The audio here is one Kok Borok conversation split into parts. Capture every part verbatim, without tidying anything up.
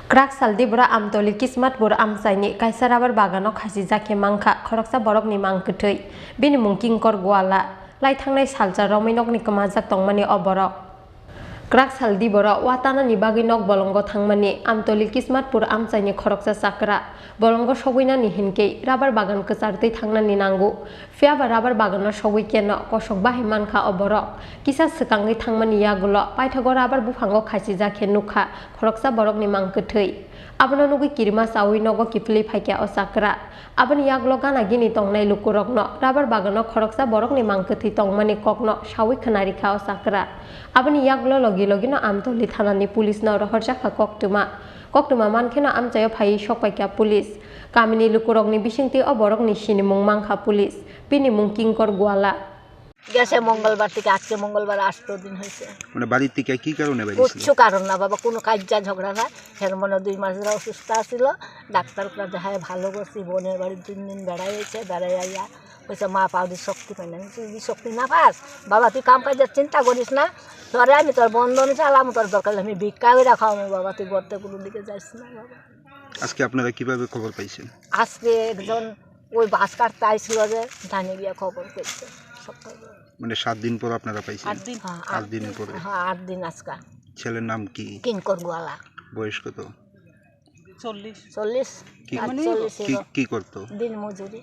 Kwrak sal Dibora Amtoli Kismatpur amchaini kaisa rabar bagano khachijak khe mankha khoroksa borokni mang kwthwi. Bini mung Kinkor Gwala. Lai thangnai salsa romwi nokni kwmajak tongmani o borok. Kwrak sal Dibora watanani bagwi nok bolongo thangmani Amtoli Kismatpur amchaini khoroksa chakra. Bolongo sogwinani hinkhe rabar bagan kwchartwi thangnani nango. Phiyaba rabar bagano sogwi keno kosok bahai mankha o borok. Kisa swkangwi thangmani yagulo paithago rabar buphango khachijak khe nukha khoroksa borokni mang kwthwi. Abono nugwi kirima chawi nogo kiphilwi phaikha o chakra. Aboni yagulo gana gini tongnai lukurokno rabar bagano khoroksa borokni mang kwthwi tongmani kokno sawi khwnarikha o chakra. Aboni yagulo logi logino Amtoli thanani police no rohorjakha koktwma. Koktwma mankheno amchaio phaiwi sokpaikha police. Kamini lukurokni bisingtwi o borokni sinimung mankha police. Bini mung Kinkor Gwala. গেছে মঙ্গলবার থেকে, আজকে মঙ্গলবার আষ্ট দিন হয়েছে। মানে বাড়ির থেকে কি কারণে বেরিয়েছিল? কিচ্ছু কারণ না বাবা, কোনো কাজ্জা ঝগড়া না। হের মনে দুই মাস ধরে অসুস্থ আছিল, ডাক্তার করে দেখায় ভালো করছি। বোনের বাড়ি তিন দিন বেড়াই হয়েছে, বেড়াই আইয়া কইছে, "মা, পাও দি শক্তি পাই না।" আমি কইছি, "শক্তি না পাস বাবা, তুই কাম কাজের চিন্তা করিস না, তোরে আমি তোর বন্ধন চালাম, তোর দরকার হলে আমি ভিক্ষা করে খাওয়াবো বাবা, তুই গর্তে কোনো দিকে যাস না বাবা।" আজকে আপনারা কিভাবে খবর পাইছেন? আজকে একজন ওই বাস কাটতে আইছিল যে, জানি গিয়া খবর পেয়েছে সব খবর। মানে সাত দিন পর আপনারা পাইছেন? আট দিন। হ্যাঁ, আট আট দিন দিন। পরে। হ্যাঁ, আট দিন আজকা। ছেলের নাম কি? কিঙ্কর গোয়ালা। বয়স কত? চল্লিশ। চল্লিশ? কি, আর মানে চল্লিশ কি, এরকম। কি করতো? দিন মজুরি।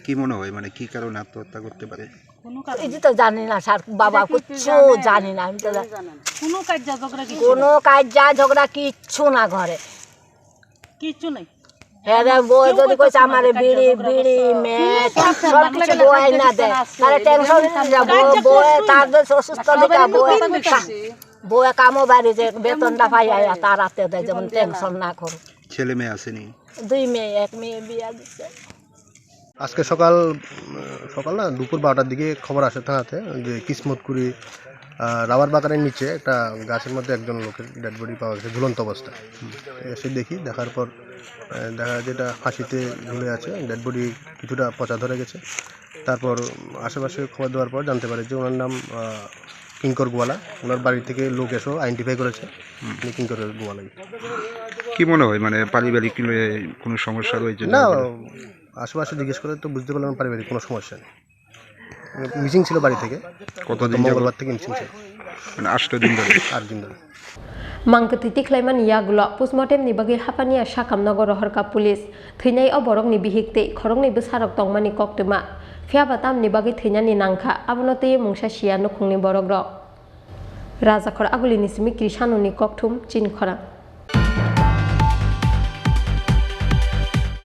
কি মনে হয়, মানে, কি কারণে আত্মহত্যা করতে পারে? কোনো কারণ এই যে তো জানি না স্যার, বাবা, এটা কি কিচ্ছু জানে? জানি না, আমি তো কেউ জানে না। কোনো কাজ যা ঝগড়া কিছু কোনো নেই। কাজ যা ঝগড়া কিচ্ছু না ঘরে। কিচ্ছু নেই। হ্যাঁ রে, বউ কেউ যদি করতে কইছে পারে আমারে না, কাজ বিড়ি, যা ঝগড়া বিড়ি, করছে। মেট, কোনো সব কাজ কিছু না, বউ আইনা দেয়। তাহলে টেনশন হয়ে যাবো। কাজ যা বউ করছে তার না। যে অসুস্থ সবাই দিকে তো বউ কথা বলছে। বউয়ে কামো বাইরে যে বেতনটা পাই আয়া তার হাতে দেয়, যেমন টেনশন না করো। ছেলে মেয়ে আসেনি? দুই মেয়ে, এক মেয়ে বিয়া দিছে। আজকে সকাল, উম, সকাল না, দুপুর বারোটার দিকে খবর আসে থানাতে যে কিসমতকুড়ি, আহ, রাবার বাগানের নিচে একটা গাছের মধ্যে একজন লোকের ডেড বডি পাওয়া গেছে ঝুলন্ত অবস্থায়। এসে দেখি, দেখার পর, আহ, দেখা যায় যে এটা ফাঁসিতে ঝুলে আছে, ডেড বডি কিছুটা পচা ধরে গেছে। তারপর, উম, আশেপাশে খবর দেওয়ার পর জানতে পারি যে ওনার নাম, আহ, কিঙ্কর গোয়ালা। ওনার বাড়ি থেকে লোক এসেও আইডেন্টিফাই করেছে হুম। উনি কিঙ্কর গোয়ালাই। কি মনে হয়, মানে, পারিবারিক, এ, কোনো সমস্যা রয়েছে না, যার ফলে? আশেপাশে জিজ্ঞেস করে তো বুঝতে পারলাম পারিবারিক কোনো সমস্যা নেই। মিসিং ছিল বাড়ি থেকে। কতদিন গত যাবত? মঙ্গলবার থেকে মিসিং ছিল। মানে, আষ্ট দিন ধরে? আট দিন ধরে। Mang kwthwi tikhlaimani yagulo postmortem ni bagwi haphani a sakam nogo rohorkha police. Thwinai o borokni bihik tei khoroknwi bwsarok tongmani koktwma. Phiyaba tamni bagwi thwinani nangkha, abono twiwi mungsa siya nukhungni borokrok. Rajakhor Agulini simi Krishanoni kokthum chini khorang.